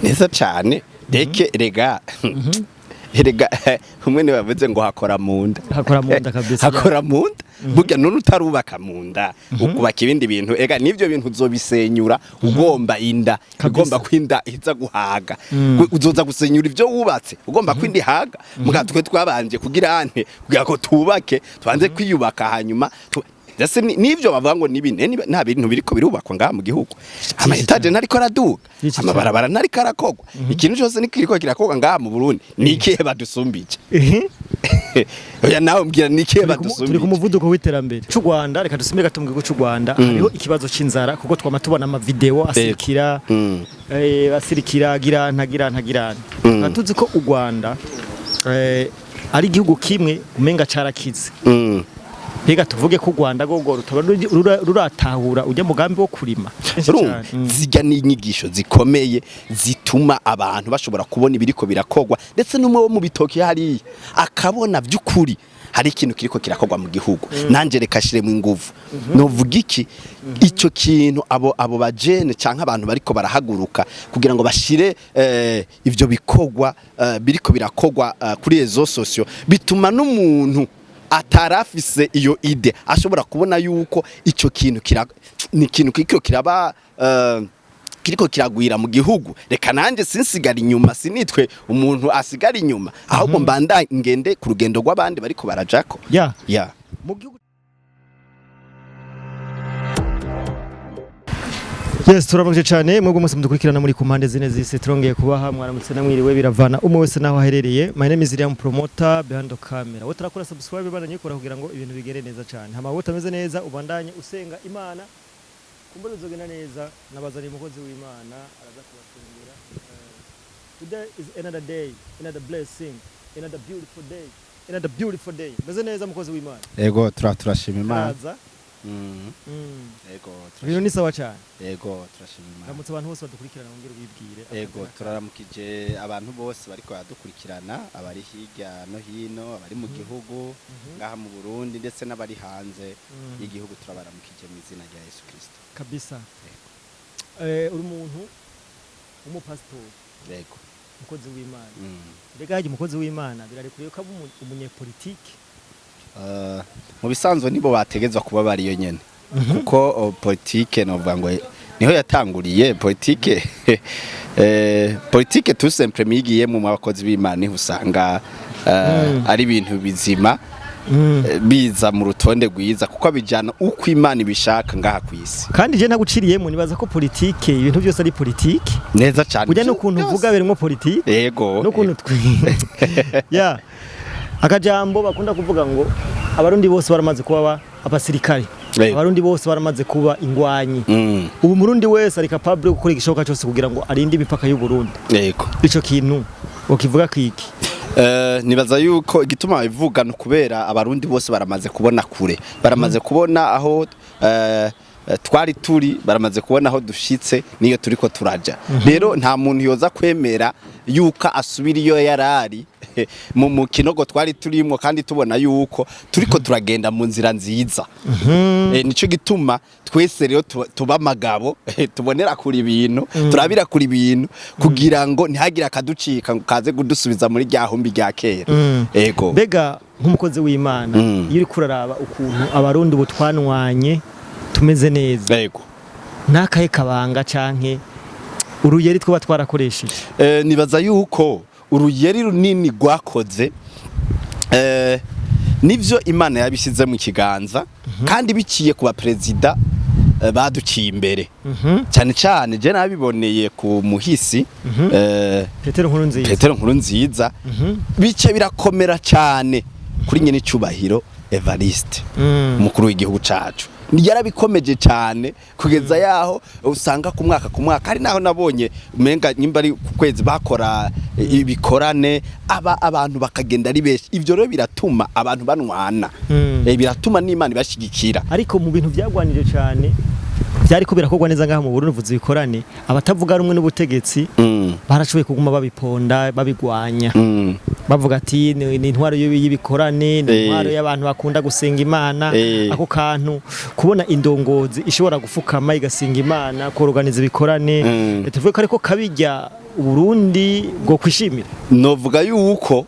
Neza cane. Reke rega, erega umwe niwe bavuze ngo hakora mu nda. Hakora mu nda kabisa. Hakora mu nda. Burya none utarubaka mu nda, ukubaka ibindi bintu, ega nivyo bintu uzobisenyura ugomba inda ugomba ko inda iza guhaga. Uzoza gusenyura ivyo wubatse ugomba ko inda ihaga. Muga twe twabanje kugira ante kugira ko tubake, tubanze kwiyubaka, hanyuma ndetse n'ivyo bavuga ngo nibi nta bintu biriko birubakwa ngaha mu gihugu. Ama étages ntariko araduga, Vyinshi. amabarabara ntariko arakogwa, ikintu cyose nikiriko kirakorwa ngaha mu Burundi. Ni ikihe badusumbije? Oya, nawe mbwira, ni ikihe Turi ku badusumbije? muvuduko w'iterambere c'u Rwanda. Reka dusime gato mu gihugu c'u Rwanda. Hariho ikibazo c'inzara, kuko twama tubona ama vidéo asirikira, asirikira gira ntagira ntagira. Tuzi ko u Rwanda ari igihugu kimwe umenga carakize. Mbega tuvuge ko u Rwanda gogo rutaba ruratahura ujya mugambi wo kurima? Urumva, zijya n'inyigisho zikomeye zituma abantu bashobora kubona ibiriko birakogwa, ndetse n'umwe wo mu bitoki hariya akabona by'ukuri hari ikintu kiriko kirakogwa mu gihugu, nanje reka shiremo inguvu. Novuga iki? Ico kintu abo bajene canke abantu bariko barahaguruka kugira ngo bashire ivyo bikogwa biriko birakogwa kuri réseaux sociaux, bituma n'umuntu atarafise iyo idée ashobora kubona yuko ico kintu ni ikintu kiriko kiraba, kiriko kiragwira mu gihugu. Reka nanje sinsigara inyuma, sinitwe umuntu asigara inyuma, ahubwo mbanda ngende ku rugendo rw'abandi bariko barajako. Ya. Mu gihugu. Yes, turabanje cyane mwebwe mwese mudukurikirana muri ku mpande zine z'isi. Turongeye kubaha mwaramutse namwiriwe, biravana umwe wese naho aherereye. My name is Liam Promoter behind the camera. Wowe turakora subscribe, bandanye ukora kugira ngo ibintu bigere neza cyane. Hama wowe utameze neza, ubandanye usenga Imana, kumbura uzogenda neza. Nabazaniye umukozi w'Imana, araza kubasengera. Today is another day, another blessing, another beautiful day, another beautiful day. Meze neza, mukozi w'Imana? Ego, turashima Imana. Araza. Ego. Ibintu ni sawa cyane. Ego, turashima Imana. Ramutse abantu bose badukurikirana, wongere ubibwire. Ego, turaramukije abantu bose bariko baradukurikirana, abari hirya no hino, abari mu gihugu ngaha mu Burundi, ndetse n'abari hanze y'igihugu. Turabaramukije mu izina rya Yesu Kristo. Kabisa. Uri umuntu w'umupasitori, Yego. umukozi w'Imana. Mbega harya umukozi w'Imana birarekuriye ko aba umunyepolitike? Mu bisanzwe nibo bategezwa kuba bariyo nyene, kuko politike novuga ngo niho yatanguriye politike. Politike tout simplement yigiye mu bakozi b'Imana, niho usanga ari ibintu bizima, biza mu rutonde rwiza, kuko bijana uko Imana ibishaka ngaha ku isi. Kandi je ntaguciriyemo, nibaza ko politike, ibintu byose ari politike. Neza cyane. Burya n'ukuntu uvuga birimo politike. Yego. N'ukuntu twi ya akajambo bakunda kuvuga ngo Abarundi bose baramaze kuba abasirikare, Abarundi bose baramaze kuba ingwanyi, ubu Murundi wese ari capable yo gukora igishoboka cyose kugira ngo arinde imipaka y'u Burundi. Ico kintu ukivuga kwiki? Nibaza yuko igituma babivuga ni ukubera Abarundi bose baramaze kubona kure, baramaze kubona aho twari turi, baramaze kubona aho dushitse niyo turiko turaja. Rero nta muntu yoza kwemera yuko asubira iyo yarari mu kinogo twari turimwo, kandi tubona yuko turiko turagenda mu nzira nziza. Nico gituma twese rero tuba amagabo, tubonera kure ibintu, turabira kure ibintu, kugira ngo ntihagire akaducika ngo kaze kudusubiza muri rya humbi rya kera. Ego. Mbega nk'umukozi w'Imana, iyo uriko uraraba ukuntu Abarundi ubu twanwanye, tumeze neza, nakahe kabanga canke uruyeri twaba twarakoresheje? Nibaza yuko uruyeri runini rwakoze, nivyo Imana yabishyize mu kiganza, kandi biciye ku baperezida baduciye imbere, cyane cyane je nabiboneye ku muhisi Petero Nkurunziza. Petero Nkurunziza. Bice birakomera cyane kuri nyene icubahiro Evariste, umukuru w'igihugu cacu. Yarabikomeje cyane kugeza yaho usanga ku mwaka ku mwaka, hari naho nabonye umenga nyimba ari ku kwezi, bakora ibikorane, aba abantu bakagenda ari benshi. Ivyo rero biratuma abantu banwana. Biratuma n'Imana ibashigikira. Ariko mu bintu byagwanije cyane byariko birakorwa neza ngaha mu Burundi, uvuze ibikorane, abatavuga rumwe n'ubutegetsi barashoboye kuguma babiponda, babigwanya, bavuga ati ni intwaro y'ibikorane, ni intwaro y'abantu bakunda gusenga Imana. Ako kantu, kubona indongozi ishobora gufukama igasenga Imana, koroganiza ibikorane, tuvuge ko ariko kabijya. Uburundi bwo kwishimira? Novuga yuko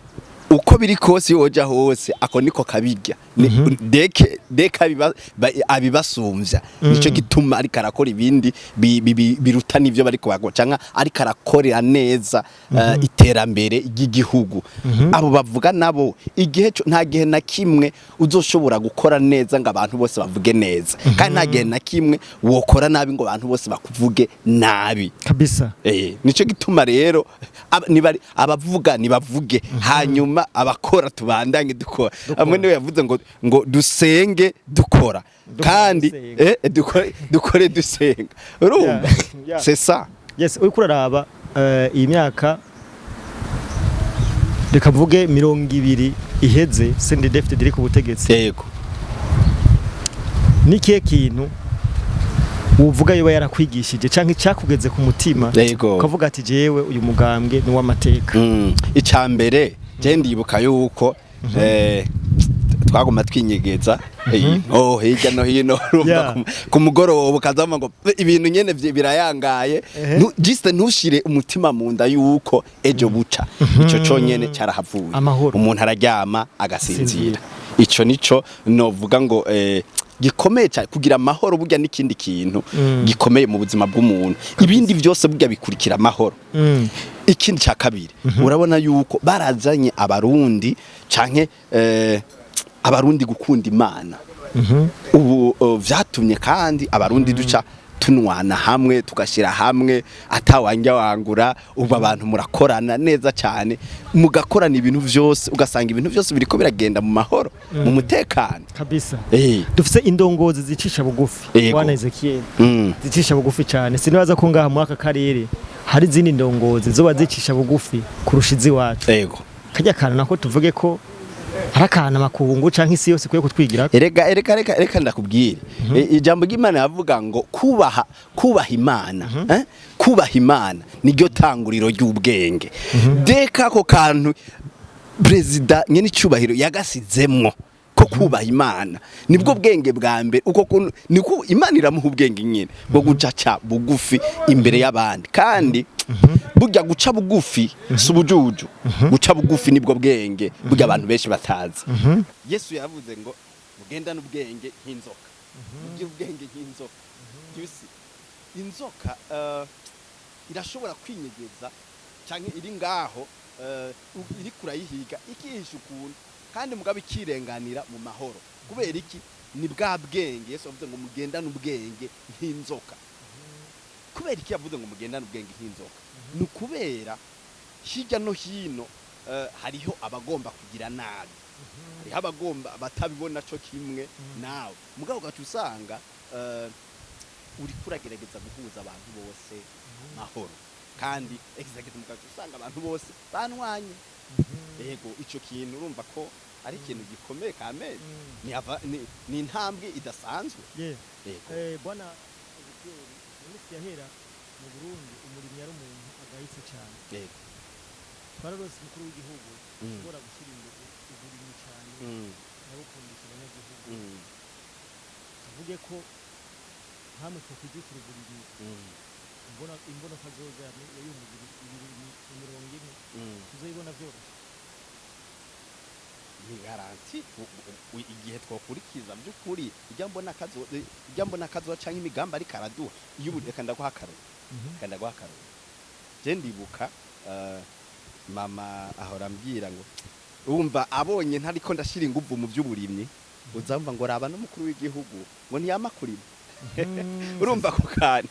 uko biri kose, iyo woja hose, ako niko kabirya. Deke deke abibasumvya, nico gituma ariko arakora ibindi biruta n'ivyo bariko bakora, canke ariko arakorera neza iterambere ry'igihugu. Abo bavuga nabo igihe nta gihe na kimwe uzoshobora gukora neza ngo abantu bose bavuge neza, kandi nta gihe na kimwe wokora nabi ngo abantu bose bakuvuge nabi. Kabisa. Nico gituma rero abavuga nibavuge, hanyuma abakora tubandanye dukora. Amwe niwe yavuze ngo dusenge dukora. Dukora kandi dusenga. Dukore dusenga, urumva? Yeah. C'est ça. Yes, uriko uraraba iyi myaka, reka mvuge 20 iheze CNDD-FDD iri ku butegetsi, ni kihe kintu uvuga yoba yarakwigishije canke icyakugeze ku mutima, ukavuga ati: "Jewe uyu mugambwe ni uw'amateka"? Icya mbere, je ndibuka yuko twaguma twinyegeza oh, hirya no hino, urumva? Ku mugoroba ukazama ngo ibintu nyene birayangaye. Juste ntushire umutima mu nda yuko ejo buca. Ico conyene cyarahavuye. Amahoro. Umuntu araryama agasinzira. Sinzira. Ico nico novuga ngo gikomeye cyane, kugira amahoro burya n'ikindi kintu gikomeye mu buzima bw'umuntu. Ibindi byose burya bikurikira amahoro. Ikindi cya kabiri, urabona yuko barazanye Abarundi canke Abarundi gukunda Imana. Ubu vyatumye kandi Abarundi duca tunwana hamwe, tugashyira hamwe atawanja wangura. Ubu abantu murakorana neza cyane, mugakorana ibintu vyose, ugasanga ibintu byose biriko biragenda mu mahoro, mu mutekano. Kabisa. Dufise indongozi zicisha bugufi. Bwana Ezekiel, zicisha bugufi cyane. Sinibaza ko ngaha muri aka karere hari izindi ndongozi zoba zicisha bugufi kurusha iz'iwacu. Kajya kantu nako tuvuge ko ari akantu amakungu canke isi yose ikwiye kutwigira. Erega ereka reka reka ndakubwire. Ijambo ry'Imana yavuga ngo kubaha Imana, eh? Kubaha Imana niryo tanguriro ry'ubwenge. Deka ako kantu perezida nyene icubahiro yagasizemwo ko kubaha Imana nibwo bwenge bwa mbere. Uko kuntu niko Imana iramuha ubwenge nyene bwo gucaca bugufi imbere y'abandi. Kandi burya guca bugufi si ubujuju, guca bugufi nibwo bwenge burya abantu benshi batazi. Yesu yavuze ngo mugendane ubwenge nk'inzoka, mugire ubwenge nk'inzoka. You see, inzoka irashobora kwinyegeza canke iri ngaho, iri kurayihiga ikihisha ukuntu, kandi mugabo ikirenganira mu mahoro. Kubera iki? Ni bwa bwenge. Yesu yavuze ngo mugendane ubwenge nk'inzoka. Kubera iki yavuze ngo mugendane ubwenge nk'inzoka? Ni ukubera hirya no hino hariho abagomba kugira nabi, hariho abagomba batabibona co kimwe nawe, mugabo ugaca usanga uriko uragerageza guhuza abantu bose mahoro, kandi exact mugaca usanga abantu bose banwanye. Yego, ico kintu urumva ko ari ikintu gikomeye kamere, ni intambwe idasanzwe. Yego. Bwana Ezekiel, mu minsi yahera mu Burundi umurimyi yari umuntu agayitse cyane. Twararose umukuru w'igihugu ushobora gushyira imbere uburimyi cyane, arabukundisha abanyagihugu. Tuvuge ko nkamwe twokwijukira uburimyi, imbona imbonoka zoza 2040 tuzoyibona vyoroshe? Ni garantie igihe twokurikiza by'ukuri ijya mbona kazo canke imigambi ariko araduha. Iyo ubu reka ndaguha akarorero, reka ndaguha akarorero. Je ndibuka mama ahora ambwira ngo urumva abonye ntariko ndashira inguvu mu by'uburimyi, uzamva ngo raba n'umukuru w'igihugu ngo ntiyama kurima. Urumva ako kantu?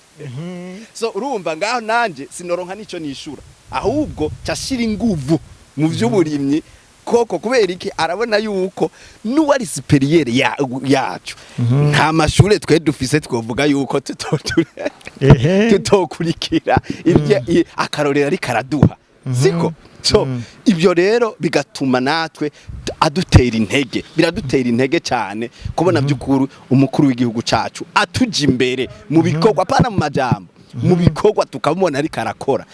So urumva ngaho nanje sinoronka nico nishura, ahubwo cashira inguvu mu by'uburimyi koko. Kubera iki? Arabona yuko n'uwari supérieur yacu nta mashure twe dufise, twovuga yuko tutokurikira ibyo akarorero ariko araduha, siko? So ibyo rero bigatuma natwe adutera intege, biradutera intege cyane kubona by'ukuri umukuru w'igihugu cacu atuja imbere mu bikorwa, apana mu majambo, mu bikorwa, tukamubona ariko arakora.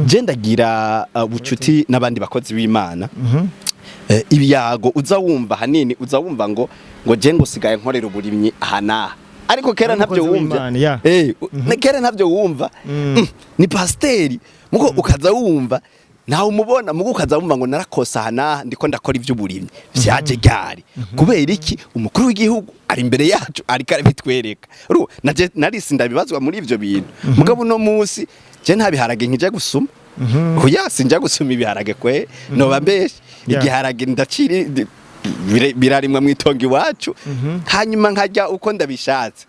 Je ndagira bucuti n'abandi bakozi b'Imana. Ibiyago uza wumva hanini, uza wumva ngo je ngo sigaye nkorera uburimyi aha n'aha, ariko kera ntabyo Umukozi wumva. w'Imana, ya. Kera ntabyo wumva. Ni pasiteri. Mugo ukaza wumva ntawe umubona, mugo ukaza wumva ngo narakosa aha n'aha, ndiko ndakora ivy'uburimyi, vyaje ryari? Kubera iki? Umukuru w'igihugu ari imbere yacu, ariko arabitwereka. Naje narisi ndabibazwa muri ivyo bintu. Mugabo uno munsi je nta biharage nkija gusuma. Oya, sinja gusuma ibiharage kwe, noba mbeshe. Igiharage ndaciri birarimwa mw'itongo iwacu, hanyuma nkarya uko ndabishatse.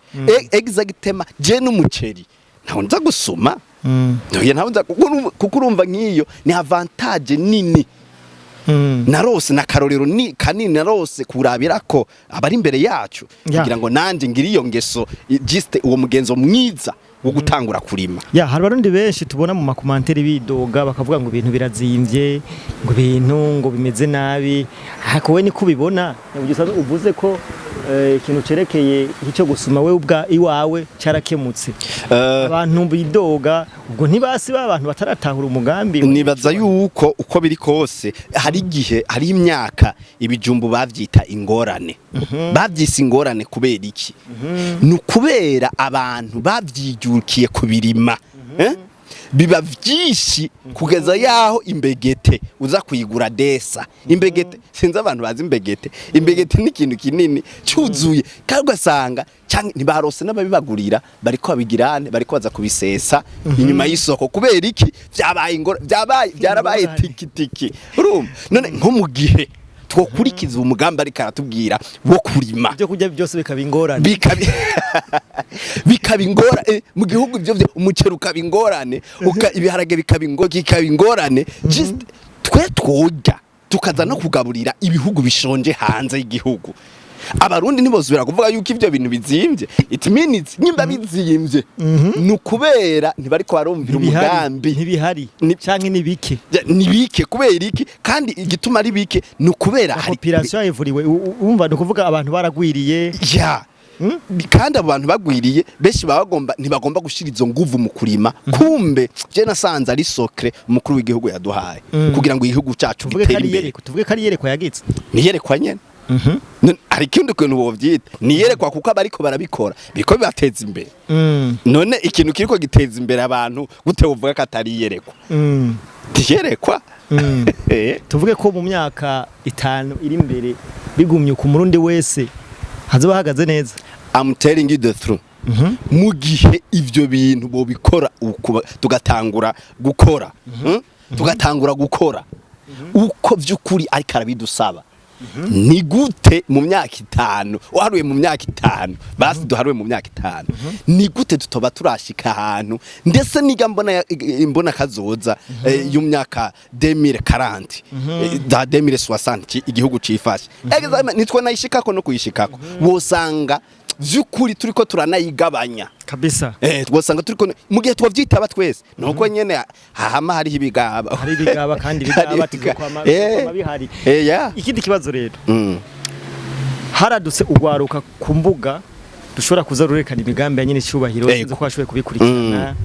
Exactement, je n'umuceri ntawe nza gusuma. Oya, ntawe nza, kuko urumva nk'iyo ni avantage nini narose na karorero ni kanini narose kurabira ko abari imbere yacu kugira ngo nanje ngire iyo ngeso, juste uwo mugenzo mwiza wo gutangura kurima. Ya, hari abarundi benshi tubona mu ma commentaires bidoga, bakavuga ngo ibintu birazimvye, ngo ibintu ngo bimeze nabi. Ariko we niko ubibona? Usanzwe uvuze ko ikintu cerekeye icyo gusuma we ubwa iwawe carakemutse. Abantu bidoga ubwo ntibasi ba bantu bataratahura umugambi. Nibaza yuko uko biri kose hari igihe, hari imyaka ibijumbu bavyita ingorane. Bavyise ingorane kubera iki? Ni ukubera abantu bavyijukiye kubirima, eh? Biba vyinshi kugeza yaho imbegete uza kuyigura desa. Imbegete, sinzi abantu bazi imbegete. Imbegete ni ikintu kinini cyuzuye, kandi ugasanga canke ntibarose n'ababibagurira, bariko babigirane, bariko baza kubisesa inyuma y'isoko. Kubera iki? Vyabaye ingora, vyabaye, byarabaye Ingorane. Tiki tiki. Urumva none nko mu gihe twokurikiza umugambi ariko aratubwira wo kurima, ibyo kurya byose bikaba ingorane. Bikaba ingora mu gihugu ibyo umuceri ukaba ingorane, ibiharage bikaba ingorane, just twe tworya tukaza no kugaburira ibihugu bishonje hanze y'igihugu. Abarundi ntibosubira kuvuga yuko ivyo bintu bizimvye. It means nyimba bizimvye ni ukubera ntibariko barumvira Ntibihari, umugambi. Ntibihari canke ni bike. Ya, ni bike. Kubera iki? Kandi igituma ari bike ni ukubera hari Population yavuriwe, umva, ni ukuvuga abantu baragwiriye. Ya, kandi abo bantu bagwiriye benshi baba bagomba, ntibagomba gushira izo nguvu mu kurima. Kumbe je nasanze ari secret umukuru w'igihugu yaduhaye kugira ngo igihugu cacu Tuvuge ko gitere ari imbere. iyerekwa, tuvuge ko ari iyerekwa yagize. Niyerekwa nyene. None hari ikindi kintu wovyita? Niyerekwa, kuko abariko barabikora biriko bibateza imbere. None ikintu kiriko giteza imbere abantu gute wovuga ko atari iyerekwa? Ntiyerekwa. Tuvuge ko mu myaka 5 iri imbere, bigumye ku murundi wese hazoba hahagaze neza. I'm telling you the truth, mu gihe ivyo bintu bobikora uku, tugatangura gukora, Tugatangura gukora uko vy'ukuri ariko arabidusaba, ni gute mu myaka 5, uharuye mu myaka 5, basi duharuye mu myaka 5, ni gute tutoba turashika ahantu? Ndetse niga mbona imbona kazoza y'umyaka 2040, da 2060, igihugu cifashe. Exactement, nitwe nayishikako no kuyishikako, wosanga vy'ukuri turiko turanayigabanya. Kabisa. Twosanga turiko mu gihe twavyitaba twese, nuko nyene hahama hariho ibigaba. Hari ibigaba, kandi ibigaba Hari tuzokwama bihari. Ya. Ikindi kibazo rero, haradutse ugwaruka ku mbuga dushobora kuza rurekana imigambi ya nyine icyubahiro. Sinzi ko washoboye kubikurikirana.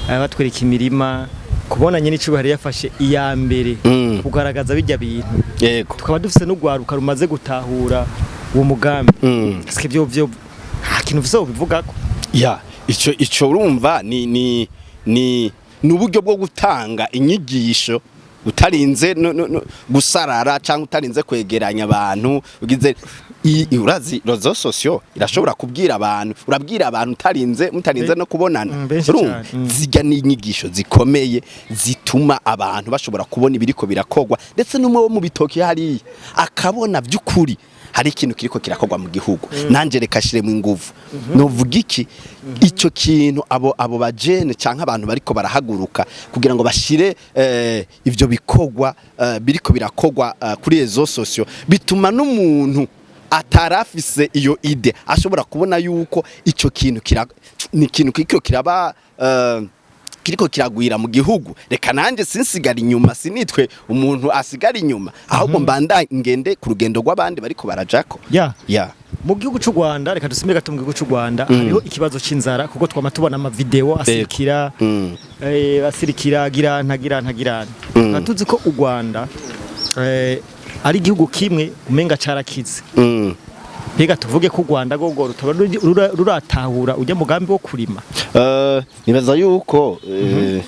Batwereka imirima, kubona nyine icyubahiro yafashe iya mbere kugaragaza bijya bintu, tukaba dufise n'ugwaruka rumaze gutahura uwo mugambi. Ese ibyo byo nta kintu ufise ubivugako? Ya, ico urumva ni uburyo bwo gutanga inyigisho utarinze no gusarara cyangwa utarinze kwegeranya abantu. Ugize urazi réseaux sociaux irashobora kubwira abantu, urabwira abantu utarinze, mutarinze no kubonana. Benshi Urumva? cane. Zijya n'inyigisho zikomeye zituma abantu bashobora kubona ibiriko birakogwa, ndetse n'umwe wo mu bitoki hariya akabona by'ukuri hari ikintu kiriko kirakorwa mu gihugu, nanje reka shiremo inguvu. Novuga iki? Ico kintu abo bajene canke abantu bariko barahaguruka kugira ngo bashire ivyo bikogwa biriko birakogwa kuri réseaux sociaux, bituma n'umuntu atarafise iyo idée ashobora kubona yuko ico kintu ni ikintu kiriko kiraba, kiriko kiragwira mu gihugu. Reka nanje sinsigara inyuma, sinitwe umuntu asigara inyuma, ahubwo mbanda ngende ku rugendo rw'abandi bariko barajako. Ya. Ya. Mu gihugu cy'u Rwanda, reka dusimbe gato, mu gihugu cy'u Rwanda hariho ikibazo c'inzara, kuko twama tubona ama vidéo asirikira, asirikira gira ntagira ntagira. Tuzi ko u Rwanda ari igihugu kimwe umenga carakize. Mbega tuvuge ko u Rwanda rwo rutaba ruratahura ujya mugambi wo kurima? Nibaza yuko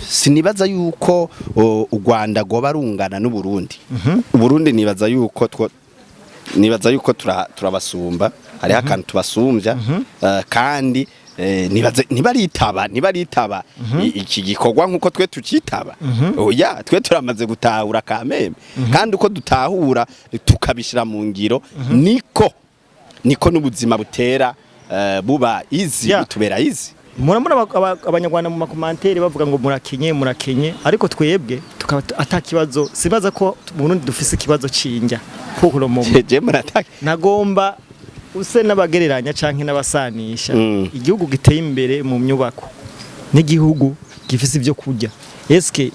sinibaza yuko u Rwanda rwoba rungana n'u Burundi. Uburundi nibaza yuko nibaza yuko turabasumba, hariho akantu tubasumbya, kandi nibaza ntibaritaba iki gikorwa nkuko twe tucitaba. Oya, twe turamaze gutahura kameme, kandi uko dutahura tukabishira mu ngiro, niko n'ubuzima butera buba easy, butubera easy. Murabona abanyarwanda mu ma commentaires bavuga ngo murakenye, murakenye, ariko twebwe tukaba ata kibazo. Sibaza ko mu Burundi dufise ikibazo c'injya kuko mu Je murataka. Nagomba use n'abagereranya canke n'abasanisha igihugu giteye imbere mu myubako n'igihugu gifise ibyo kurya. Eske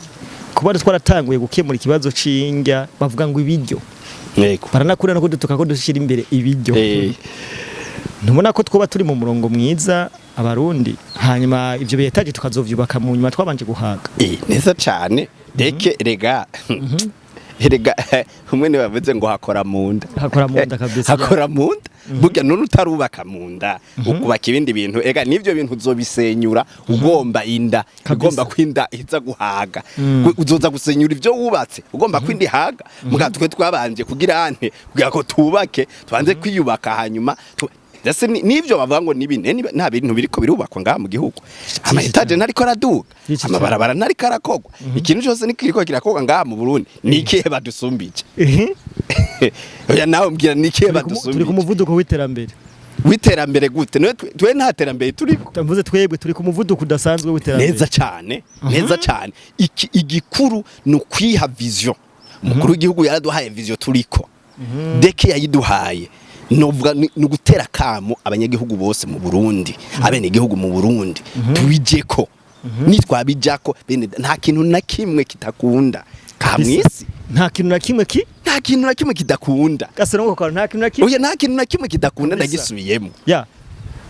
kuba twaratanguye gukemura ikibazo c'indya, bavuga ngo ibiryo, baranakura no kudutuka ko dushyira imbere ibiryo, ntubona ko twoba turi mu murongo mwiza abarundi, hanyuma ivyo bi étages tukazovyubaka mu nyuma twabanje guhaga? Neza cane. Reke rega rega, umwe ni bavuze ngo hakora mu nda. Hakora mu nda kabisa. Hakora mu nda. Burya none utarubaka mu nda ukubaka ibindi bintu, ega nivyo bintu uzobisenyura ugomba inda ugomba kwinda iza guhaga. Uzoza gusenyura ivyo wubatse ugomba kwinda ihaga. Muga twe twabanje kugira ante kugira ko tubake, tubanze kwiyubaka, hanyuma ndetse n'ivyo bavuga ngo nibi nta bintu biriko birubakwa ngaha mu gihugu. Ama étages ntariko araduga, Vyinshi. amabarabara ntariko arakogwa, ikintu cyose nikiriko kirakorwa ngaha mu Burundi. Ni ikihe badusumbije? Oya, nawe mbwira, ni ikihe Turi ku badusumbije? muvuduko w'iterambere. W'iterambere gute? Niwe twe nta terambere turiko. Mvuze twebwe turi ku muvuduko udasanzwe w'iterambere. Neza cyane, neza cyane. Iki igikuru ni ukwiha vision. Umukuru w'igihugu yaraduhaye vision, turiko deke yayiduhaye. Novuga ni ugutera kamo abanyagihugu bose mu Burundi, abenegihugu mu Burundi, tubijeko. Nitwabijako bene, nta kintu na kimwe kitakunda ka mwisi. Nta kintu na kimwe ki Nta kintu na kimwe kidakunda. Gaserongo kwa nta kintu na kimwe. Oya, nta kintu na kimwe kidakunda. Kabisa. Ndagisubiyemo. Ya,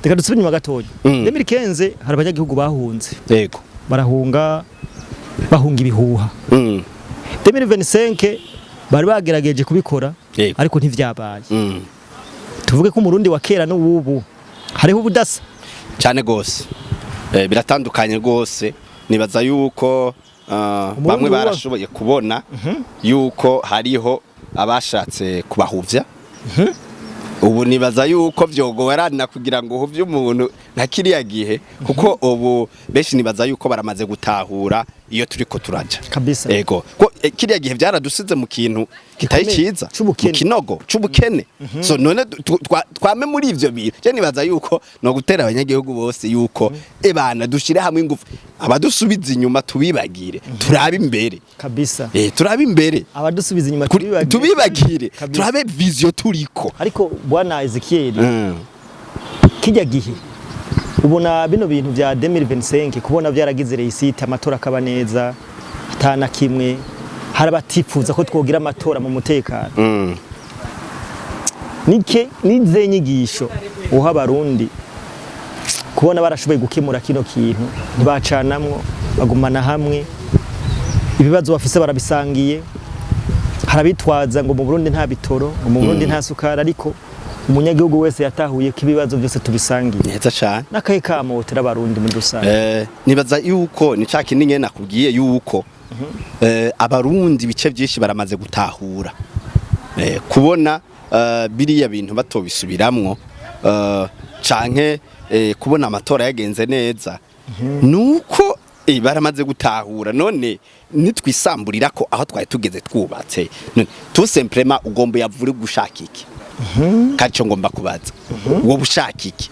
reka dusubire inyuma gatoya. 2015 hari abanyagihugu bahunze, barahunga, bahunga ibihuha. 2025 bari bagerageje kubikora, ariko ntivyabaye. Tuvuge ko umurundi wa kera n'uwubu hariho ubudasa? Cyane gose. Biratandukanye rwose. Nibaza yuko Umurundi bamwe barashoboye kubona yuko hariho abashatse kubahuvya. Ubu nibaza yuko vyogorana kugira ngo uhuvye umuntu nka kiriya gihe, kuko ubu benshi nibaza yuko baramaze gutahura iyo turiko turaja. Ego ko kiriya gihe byaradusize mu kintu kitari Gikomeye, ciza, c'ubukene. mu kinogo c'ubukene. So none twame muri ivyo bintu. Je nibaza yuko no gutera abanyagihugu bose yuko ebana dushire hamwe ingufu, abadusubiza inyuma tubibagire, turabe imbere. Turabe imbere. Abadusubiza inyuma tubibagire. Tubibagire. Turabe vision turiko. Ariko bwana Ezekiel, kijya gihe ubona bino bintu bya 2025 kubona byaragize réussite, amatora akaba neza atana kimwe, hari abatifuza ko twogira amatora mu mutekano. Nike nize nyigisho uha abarundi kubona barashoboye gukemura kino kintu, ntibacanamwo, bagumana hamwe, ibibazo bafise barabisangiye? Harabitwaza ngo mu Burundi nta bitoro, ngo mu Burundi nta sukari, ariko umunyagihugu wese yatahuye ko ibibazo byose tubisangiye. Neza cane. N'akahe kamo wotera abarundi muri rusange? Nibaza yuko ni ca kindi nyene nakubwiye yuko abarundi ibice byinshi baramaze gutahura. Kubona biriya bintu batobisubiramwo, canke kubona amatora yagenze neza, nuko baramaze gutahura. None nitwisamburira ko aho twari tugeze twubatse. None tout simplement ugomba yavure gushaka iki? Kandi ico ngomba kubaza, wowe ushaka iki?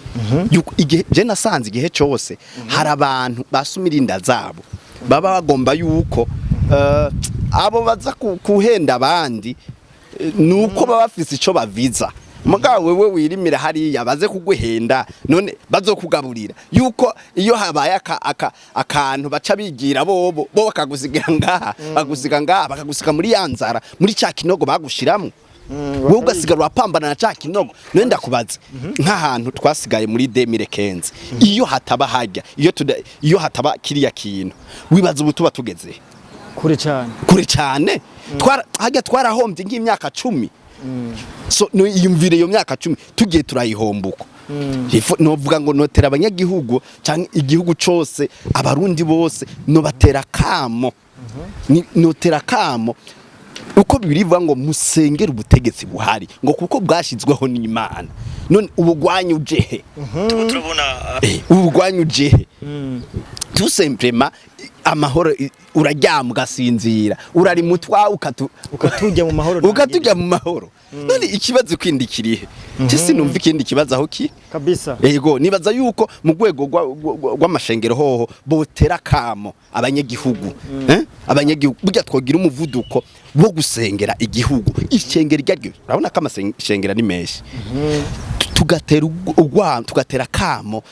Yuko igihe je nasanze igihe cyose hari abantu basumira inda zabo, baba bagomba yuko abo baza kuhenda abandi, nuko baba bafise ico baviza. Mugabo wewe wirimira hariya baze kuguhenda, none bazokugaburira yuko iyo habaye akantu baca bigira bobo, bo bakagusigira ngaha, bagusiga ngaha, bakagusiga muri ya nzara, muri ca kinogo bagushiramwo, wowe ugasigara urapambana na ca kinogo. None ndakubaza, nk'ahantu twasigaye muri 2015, iyo hataba hajya iyo hataba kiriya kintu, wibaza ubu tuba tugeze Kure cyane. Kure cyane. Hajya twarahombye nk'imyaka 10. So no, iyumvire iyo myaka 10 tugiye turayihombuka. Novuga ngo notera abanyagihugu canke igihugu cose, Abarundi bose, nobatera kamo. Notera kamo uko Bibiri ivuga ngo musengere ubutegetsi buhari, ngo kuko bwashizweho n'Imana. None ubugwanyu ujehe? Turabona. Ubugwanyu ujehe? Tout simplement amahoro, uraryama ugasinzira, urari mutwa ukatu Ukatujya mu mahoro. Ukatujya mu mahoro. None ikibazo kindi kirihe? Je sinumva ikindi kibazo aho kiri. Yego, nibaza yuko mu rwego rw'amashengero hoho botera kamo abanyagihugu, eh? Abanyagihugu burya twogira umuvuduko wo gusengera igihugu, ishengero iryo ariryo. Urabona ko amashengero ari menshi. Tugatera tugatera kamo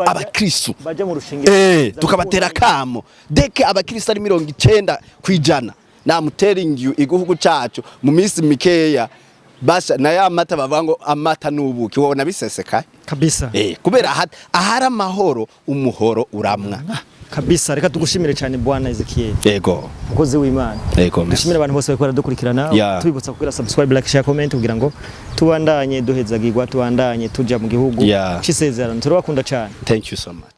abakristu bajya mu rushengero. Tukabatera kamo deke abakristo ari 90%. I'm telling you, igihugu cacu mu minsi mikeya basha na ya mata bavuga ngo amata n'ubuki, wabona bisesekaye. Kubera ahari amahoro umuhoro uramwa. Kabisa, reka tugushimire cyane, bwana Ezekiel, umukozi w'Imana. Yego, merci. Dushimire abantu bose bariko baradukurikirana. Tubibutsa kugira subscribe, like, share, comment kugira ngo tubandanye duhezagirwa, tubandanye tuja mu gihugu c'isezerano. Turabakunda cyane. Thank you so much.